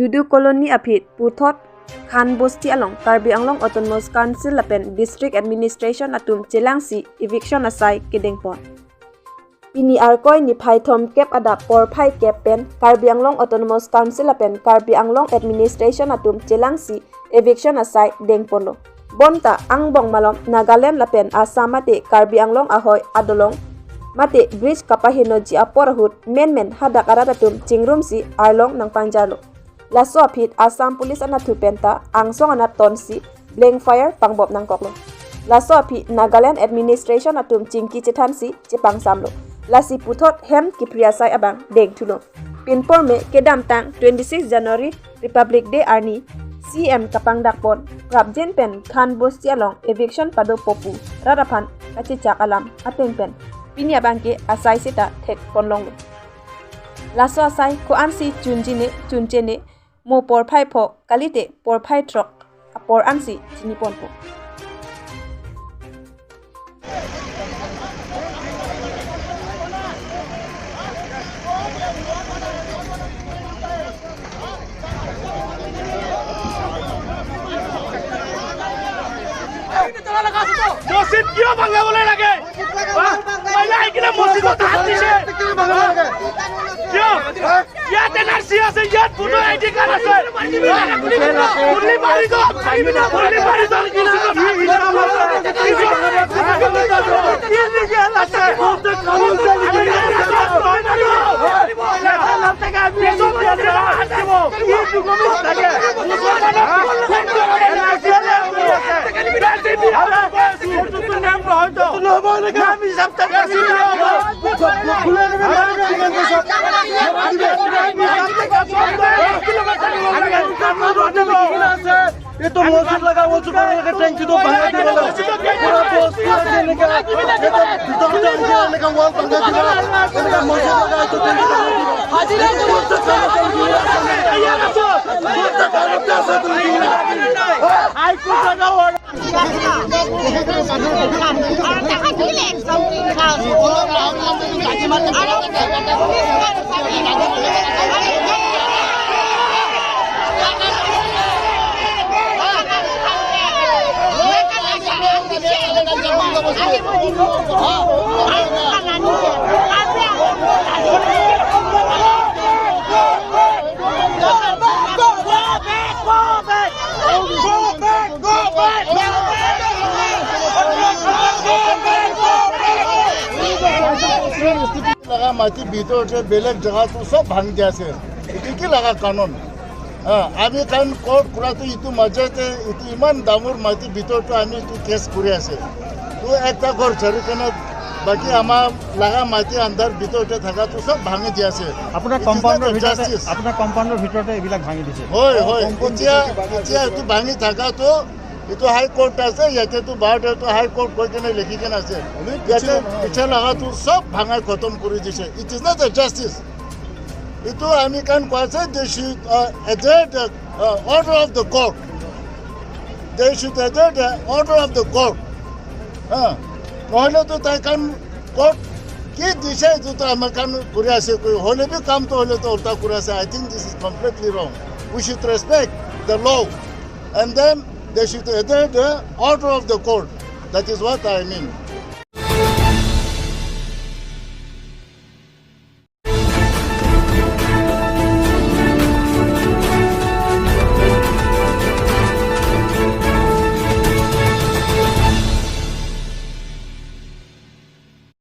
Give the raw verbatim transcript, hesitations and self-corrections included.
Dudu Colony aphi puthot Khan Bosti along Karbi Anglong Autonomous Council lapen District Administration atum chelangsi eviction asai kedengpon. Pini Arkoi niphai thomkep adap porphai kep pen Karbi Anglong Autonomous Council lapen Karbi Anglong Administration atum chelangsi eviction asai dengponlo. Bonta angbong malom Nagaland lapen Assam mate Karbi Anglong ahoi adolong mate bridge kapahenoji apor ahut menmen hadak arat atum chingrumsi arlong nangpangjarlo. Laso aphi Assam Police anatthu penta angsong anat tonsi blank fire pangbop nangkoklo. Laso aphi Nagaland Administration atum chingki chethansi chepangsamlo. Lasi puthot hem kiphri asai abang dengthulo. Pinporme kedamtang twenty-six January Republic Day arni C M kapangdakpon prapjin pen Khan Bosti along eviction padopo pu rat aphan kachechak alam ateng pen pini abangke asai seta thekponlonglo. Laso asai ko-ansi chunjine chunchene, mo porphai pho kalite porphai throk apor ansi chiniponpo. মছজিদ কিয় ভাঙিবলৈ লাগে? হা? মহিলা আহি কিনে মছজিদত হাত দিছে। হা? কিয়? ইয়াত এন আৰ চি আছে, ইয়াত কোনো আই ডি কাৰ্ড আছে। হা? ফুলি মাৰি যাওক। ফুলি মাৰি যাওক। মছজিদত হাত দিছে। ইলিগেল আছে। এইটো মছজিদ লগা, মছজিদ লগা টেংকিটো ভাঙাই দিব লাগে। পুৰা বস্তি আছে এনেকা, এইটো ভিতৰতে আনকি এনেকা ৱাল ভাঙাই দিব লাগে। এনেকা মছজিদ লগা এইটো টেংকি ভাঙাই দিব লাগে। এইটো মছজিদ লগা টেংকি আছে। মছজিদ লগা আছে তুমি। হাইকোৰ্ট লগা ৱাল। লগা মাটি ভিতৰতে বেলেগ জেগাটো চব ভাঙি দিয়া আছে। এইটো কি লগা কানুন? হা, আমি কাৰণ কোৰ্ট কৰাটো এইটো মাজতে এইটো ইমান ডাঙৰ মাটি ভিতৰতো আমি এইটো কেছ কৰি আছে। তো একটা ঘৰ চাৰি কাণত বাকী আমাৰ লগা মাটি আন্ধাৰ ভিতৰতে থাকাটো চব ভাঙি দিয়া আছে। আপোনাৰ It is not কম্পাউণ্ডৰ a ভিতৰতে, justice. আপোনাৰ কম্পাউণ্ডৰ ভিতৰতে এইবিলাক ভাঙি দিছে? হয়, হয়। কম্পাউণ্ড এতিয়া, ভিতৰতে ভাঙি এতিয়া দিছে। এইটো ভাঙি থাকাটো, এইটো হাই কোৰ্ট আছে, ইয়াতেতো বাৰটাতো হাই কোৰ্ট কৈ কেনে লিখি কেনে আছে। আমি ইয়াতে পিছে নহয়। পিছে লগাটো চব ভাঙাই খতম কৰি দিছে। It is not a justice. এইটো আমি কাৰণ কোৱা আছে, they should, uh, adhere the, uh, order of the court. They should adhere the order of the court. হা, নহ'লেতো তাই কাৰণ কোৰ্ট কি দিছে, এইটোতো আমাৰ কাৰণ কৰি আছে, কৈ হ'লে বি কামটো হ'লেতো উল্টা কৰি আছে। I think this is completely wrong. We should respect the law and then they should adhere the order of the court. That is what I mean.